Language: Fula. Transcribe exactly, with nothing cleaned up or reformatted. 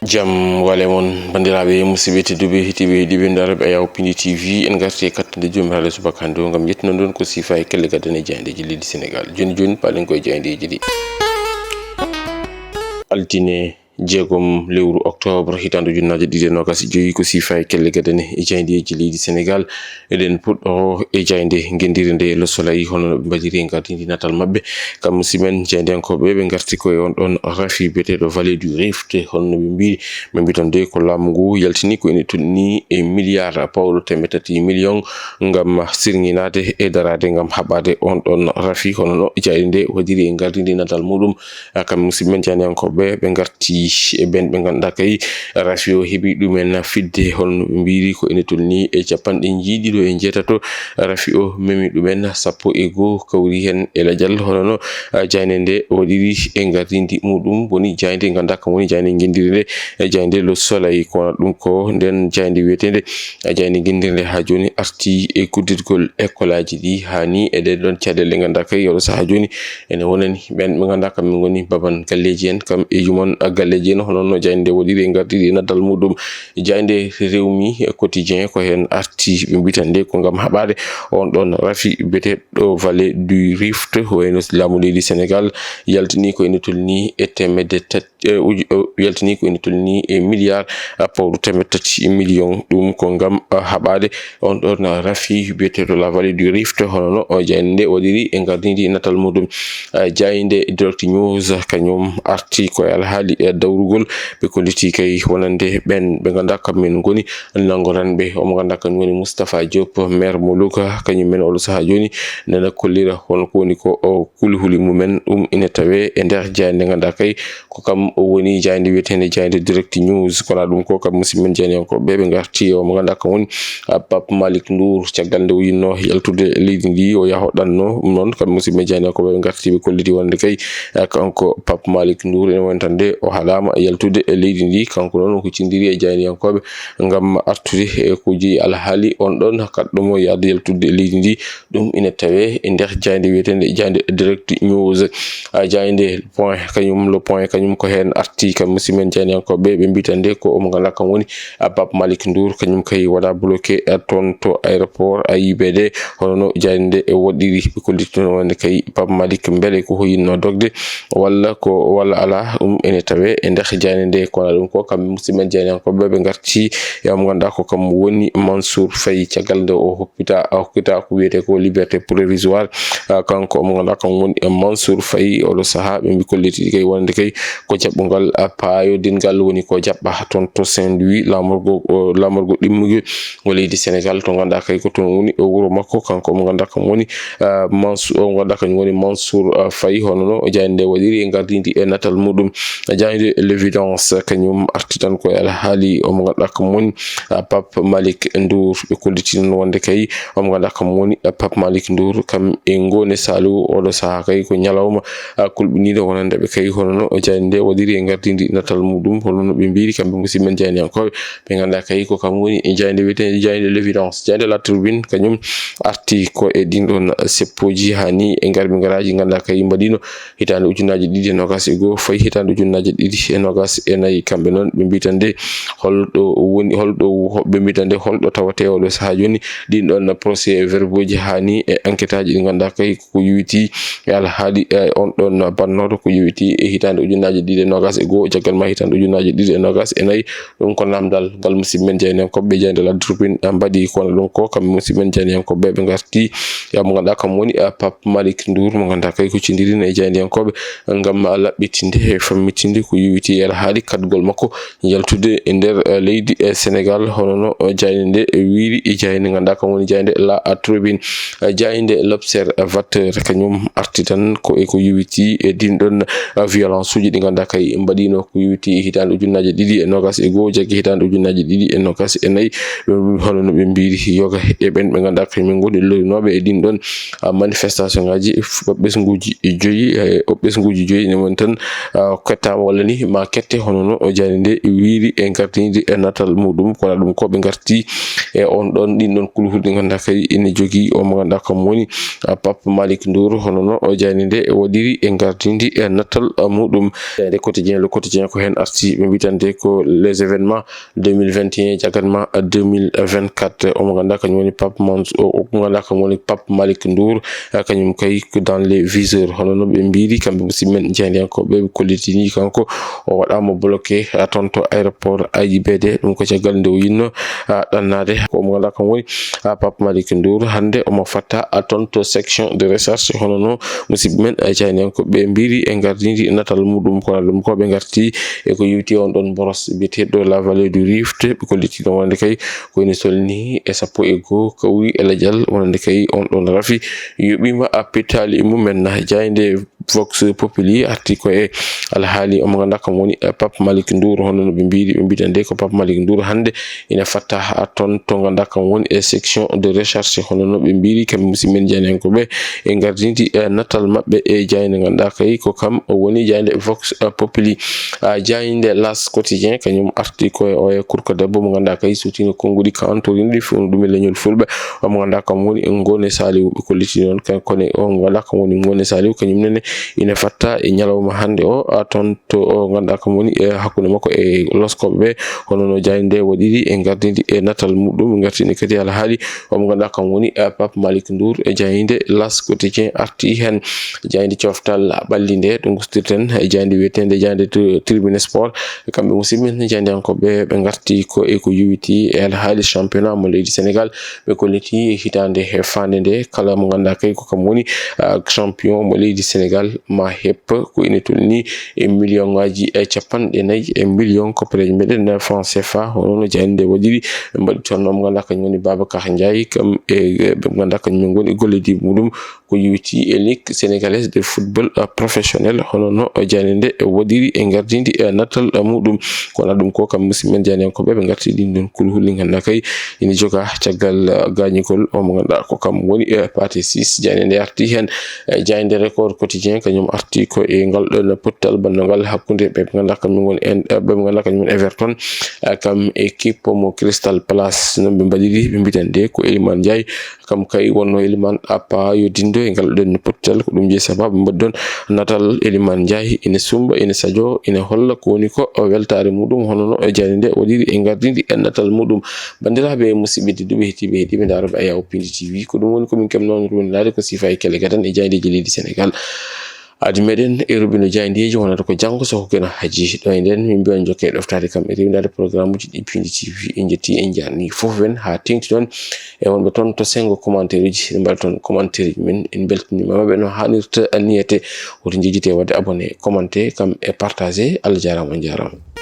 Jam wale mon, banndiraaɓe musidɓe tedduɓe, heɗiiɓe, heɗiiɓe Daara Ɓe Ayaw Pindi T V. En ngarti e kattanɗe Joomiraaɗo subaka hannde o ngam yettinande on ko siifa e kelle gaddane e jaayndeeji leydi Senegaal. Jooni jooni, paalen ko e jaayndeeji ɗi. Altine jeegom lewru octobre, hitaande ujunnaaje ɗiɗi e noogas e joyi, ko siifa e kelle gaddane e jaayndeeji leydi Senegaal. Eɗen puɗɗoo e jaaynde ngenndire nde Le Soleil, hono no ɓe mbaɗiri e ngardiindi natal maɓɓe. Kam musimen jaayndiyankooɓe, ɓe ngarti ko e on ɗon rafi biyeteeɗo Vallée du Rift, hono no ɓe mbiiri. Ɓe mbii tan de ko laamu ngu yaltini ko ene tolni e milliard pawɗo teemeɗɗe tati million ngam sirŋinaade e daraade ngam haɓaade on ɗon rafi, hono no jaaynde nde waɗiri e ngardiindi natal muɗum. Ah, kam musimen jaayndiyankooɓe, ɓe ngarti e ɓen ɓe ngannduɗaa kay rafi o heɓi ɗumen fidde, hono no ɓe mbiiri ko ene tolni e capanɗe jeeɗiɗo e jeetato rafi o memi ɗumen, sappo e goo kawri heen e lajal, hono no, ah, jaaynde nde waɗiri e ngardiindi muɗum. Woni jaaynde ngannduɗaa kam woni jaaynde ngenndire nde, e jaaynde Le Soleil. Kono ɗum ko nden jaaynde wiyeteende, ah, jaaynde ngenndire nde haa jooni arti e kudditgol ekkolaaji ɗi haa ni e ɗen ɗon caɗeele ngannduɗaa kay oɗo sahaa jooni ene wonani ɓen ɓe ngannduɗaa kam min ngoni baban galleeji en, kam e yumon galleeji en, hono no jaaynde nde waɗiri e ngardiindi e natal muɗum. Jaaynde Rewmi Quotidien ko heen arti, ɓe mbii tan de ko ngam haɓaade on ɗon rafi biyeteeɗo Vallée du Rift, wayno laamu leydi Senegaal yaltini ko ene tolni e teemedde tat-, e uju-, o yaltini ko ene tolni e milliard, ah, pawɗo teemeɗɗe tati million. Ɗum ko ngam, ah, haɓaade on ɗon rafi biyeteeɗo La Vallée du Rift, hono no, o jaaynde nde waɗiri e ngardiindi natal muɗum. Ah, jaaynde Direct News kañum arti ko e alhaali, eh, dawrugol ɓe kolliti kay wonande ɓen ɓe ngannduɗaa kam min ngoni nanngoranɓe. Omo ngannduɗaa kañum woni Moustapha Diop, maire mo Louga, kañum men oɗo sahaa jooni nana kollira hono ko woni ko o kulhuli mumen. Ɗum ina tawee e nder jaaynde nde ngannduɗaa kay ko kam o woni jaaynde wiyeteende jaaynde Direct News. Kono ɗum ko kam musimen jaayndiyankooɓe ɓe ngarti e omo ngannduɗaa kam woni, ah, Pape Malick Ndour. Caggal nde o yinnoo yaltude leydi ndi, o yahoɗanno ɗum noon, kam musimen jaayndiyankooɓe ɓe ngarti ɓe kolliti wonde kay, ah, kanko Pape Malick Ndour ene woni tan de o haɗaama yaltude e leydi ndi. Kanko noon o huccindiri e jaayndiyankooɓe ngam artude e ko jeyi alhaali on ɗon kaɗɗo mo yaade yaltude e leydi ndi. Ɗum ina tawee e nder jaaynde wiyeteende jaaynde Direct News. Ah, jaaynde Point, kañum, Le Point, kañum ko heen arti, kam musimen jaayndiyankooɓe, ɓe mbii tan de ko omo ngannduɗaa kam woni, ah, Pape Malick Ndour, kañum kay waɗaa bloqué, ah, toon to aéroport A I B D, hono no jaaynde nde e waɗiri, ɓe kolliti noon wonde kay Pape Malick mbele ko hoyinno dogde, walla ko, walla alaa, ɗum ene tawee e nder jaaynde nde. Kono ɗum ko kam musimen jaayndiyankooɓe, ɓe ngarti e omo ngannduɗaa ko kam woni Mansour Faye, caggal nde o hokkita, hokkita ko wiyetee ko liberté provisoire. Ah, kanko omo ngannduɗaa kam woni e Mansour Faye, oɗo sahaa ɓe mbi kolliti kay wonande kay ko jaɓɓungal, ah, paayodingal woni ko jaɓɓa toon to Saint-Louis, laamorgo, o, laamorgo ɗimmugol mo leydi Senegaal, to ngannduɗaa kay ko toon woni o wuro makko. Kanko omo ngannduɗaa kam woni, ah, Mansour, o ngannduɗaa kañum woni Mansour, ah, Faye, hono no jaaynde nde waɗiri e ngardiindi e natal muɗum. Jaaynde L'Évidence kañum arti tan ko e alhaali omo ngannduɗaa kam woni, ah, Pape Malick Ndour. Ɓe kolliti noon wonde kay omo ngannduɗaa kam woni, ah, Pape Malick Ndour, kam e Ngoone Saliou, oɗo sahaa kay ko ñalawma, ah, kulɓiniiɗo wonande ɓe kay, hono no jaaynde nde waɗiri e ngardiindi natal muɗum, hono no ɓe mbiiri kamɓe musimen jaayndiyankooɓe. Ɓe ngannduɗaa kay ko kam woni e jaaynde wiyeteende jaaynde L'Évidence. Jaaynde La Tribune kañum arti ko e ɗin ɗon seppooji haa ni e ngarmi ngaraaji ngannduɗaa kay mbaɗiino hitaande ujunnaaje ɗiɗi e noogas e goo fayi hitaande ujunnaaje ɗiɗi e noogas e nayi. Kamɓe noon ɓe mbii tan de holɗo woni, holɗo, ɓe mbii tan de holɗo tawatee oɗo sahaa jooni ɗin ɗon procès verbauji haa ni e enquêtaaji ɗi ngannduɗaa kay ko yowitii e alhaali, e on ɗon bannooɗo ko yowitii e hitaande ujunnaaje ɗiɗi e noogas e goo, caggal ma hitaande ujunnaaje ɗiɗi e noogas e nayi. Ɗum ko naamndal ngal musiɓɓe men jaayndiyankooɓe jaaynde La Tribune mbaɗi, kono ɗum ko kamɓe musiɓɓe men jaayndiyankooɓe ɓe ngarti e mo ngannduɗaa kam woni, eh, Pape Malick Ndour mo ngannduɗaa kay huccindirino e jaayndiyankooɓe ngam laɓɓitinde e fammitinde ko yowitii e alhaali kaɗgol makko yaltude e nder, eh, leydi, eh, Senegaal, hono no, eh, jaaynde nde wiiri, e jaaynde ngannduɗaa kam woni jaaynde La Tribune. Eh, jaaynde L'Observateur kañum arti tan ko e ko yowitii e ɗin ɗon, eh, violence uji ɗi ngannduɗaa kay mbaɗiino ko yowitii e hitaande ujunnaaje ɗiɗi e noogas e goo, jaggi hitaande ujunnaaje ɗiɗi e noogas e nayi. Ɗum hono no ɓe mbiiri yoga e ɓen ɓe ngannduɗaa kay min ngoni lorinooɓe e ɗin ɗon, ah, manifestation ngaji f-, ɓesnguuji joyi, eh, o ɓesnguuji joyi ne woni tan, ah, kettaama walla ni ma kette hono no o jaaynde nde wiiri e ngardiindi e natal muɗum. Kono ɗum ko ɓe ngarti e on ɗon, ɗin ɗon kulhuli ɗi ngannduɗaa kay ene jogii o mo ngannduɗaa kam woni, ah, Pape Malick Ndour, hono no o jaaynde nde waɗiri e ngardiindi e natal, ah, muɗum. Jaaynde Quotidien, le Quotidien ko heen arti, ɓe mbitande ko les événements deux mille vingt et un jagatma deux mille vingt-quatre. Omo ngannduɗaa kañum woni Pape Mans-, o, o ngannduɗaa kañum woni Pape Malick Ndour, eh, kañum kay ko dans les viseurs. Hono no ɓe mbiri kamɓe musidɓe men jaayndiyankooɓe, ɓe kollitini kanko o waɗaama bloqué, eh, toon to aéroport A I B D. Ɗum ko caggal nde o yinno, eh, ɗannaade. Ko omo ngannduɗaa kam woni, eh, Pape Malick Ndour. Hannde omo fatta, eh, toon to section de recherche. Hono no musidɓe men, eh, jaayndiyankooɓe mbiri e gardindi natal muɗum. Kono ɗum ko ɓe ngarti e ko yewti on ɗon boros biyeteeɗo La Vallée du Rift. Ɓe kolliti ɗon wonande kay ko ene tolni e sappo e goo kawri e lajal, wonande kay on ɗon rafi yoɓima a pittaali e mumen. Jaaynde Vox Populi arti ko e alhaali omo ngannduɗaa kam woni, eh, Pape Malick Ndour. Hono no ɓe mbiri, ɓe mbitande ko Pape Malick Ndour hannde ina fatta ha toon to ngannduɗaa kam woni e section de recherche. Hono no ɓe mbiri kamɓe musidɓe men jaayndiyankooɓe e gardindi, eh, natal maɓɓe e jaaynde ngannduɗaa kay ko kam o woni jaaynde Vox, eh, Populi. Ah, jaaynde L'As Quotidien kañum arti ko e o e kurko debbo mo ngannduɗaa kay suutino konnguɗi kantorindi fewndo ɗum e leñol fulɓe. Omo ngannduɗaa kam woni Ngoone Saliou, ɓe kolliti noon kan, kono o ngannduɗaa kam woni Ngoone Saliou, kañum nene ina fatta e ñalawma hannde o, a, toon to o ngannduɗaa kam woni e hakkunde makko e loskooɓe ɓe. Hono no jaaynde nde waɗiri e gardindi e natal muɗum, ngartini kadi alhaali omo ngannduɗaa kam woni, eh, Pape Malick Ndour. E jaaynde L'As Quotidien arti heen, jaaynde coftal ɓalli nde, ɗo gustirten e jaaynde wiyeteende jaaynde tri-, Tribune Sport. Kamɓe musidɓe men jaayndiyankooɓe ɓe ngarti ko e ko yowiti e alhaali championnat mo leydi Sénégal. Ɓe kolliti hitaande he faande nde, kala mo ngannduɗaa kay ko kam woni, ah, champion mo leydi Sénégal, ma heɓ ko ene tolni e million ngaji e capanɗe nayi e million koppareeje meɗen franc C F A. Hono no jaaynde nde waɗiri, ɓe mbaɗi toon mo ngannduɗaa kañum woni Babacar Ndiaye, kam e, e ɓe ngannduɗaa kañum ngoni e gollodiiɓe muɗum ko yowiti e Ligue Sénégalaise de Football, euh, Professionnel. Hono no jaaynde nde waɗiri e gardindi, eh, natal, eh, muɗum. Kono ɗum ko kam musidɓe men jaayndiyankooɓe ɓe ngarti ɗin ɗon kulhuli ngannduɗaa kay ina joga caggal, eh, gaañigol o mo ngannduɗaa ko kam woni, eh, Pathé Ciss. Jaaynde nde arti heen, eh, jaaynde Record Quotidien kañum arti ko e ngal ɗon pottal banndogal hakkunde ɓe ngannduɗaa kañum woni en, eh, ɓe ngannduɗaa kañum woni Everton, eh, kam équipe mo Crystal Palace. Noon ɓe mbaɗiri, ɓe mbitande ko Iliman Ndiaye. Kam kay wonno Elimane Appa yo dindo e ngal ɗon pottal, ko ɗum jeyi sababu mbaɗɗon natal Elimane Ndiaye ene sumba, ene sajo, ene holla ko woni ko weltaare muɗum, hono no jaaynde nde waɗiri e gardindi e natal muɗum. Banndiraaɓe musidɓe tedduɓe heɗiiɓe heɗiiɓe ndaarooɓe Ayaw Pindi T V, ko ɗum woni ko min keɓnoo on ruwndaade ko siifa e kelle gadan e jaayndeeji leydi Sénégal. Aadi meɗen e rubino jaayndeeji wonata ko janngo so ko geno haji. Ɗo e nden min mbiyan jokke e ɗoftaade kam e rewindaade programme uji ɗi Pindi T V. En jetti, en jarni fof en haa teŋti toon e wonɓe toon to senngo commentaire uji. Ɓe mbaɗa toon commentaire uji men, en mbeltaniima ɓe no haanirta niyete. Woto njejjite waɗde abonné, commenté kam e partagé. Allah jaaraama, on jaaraama.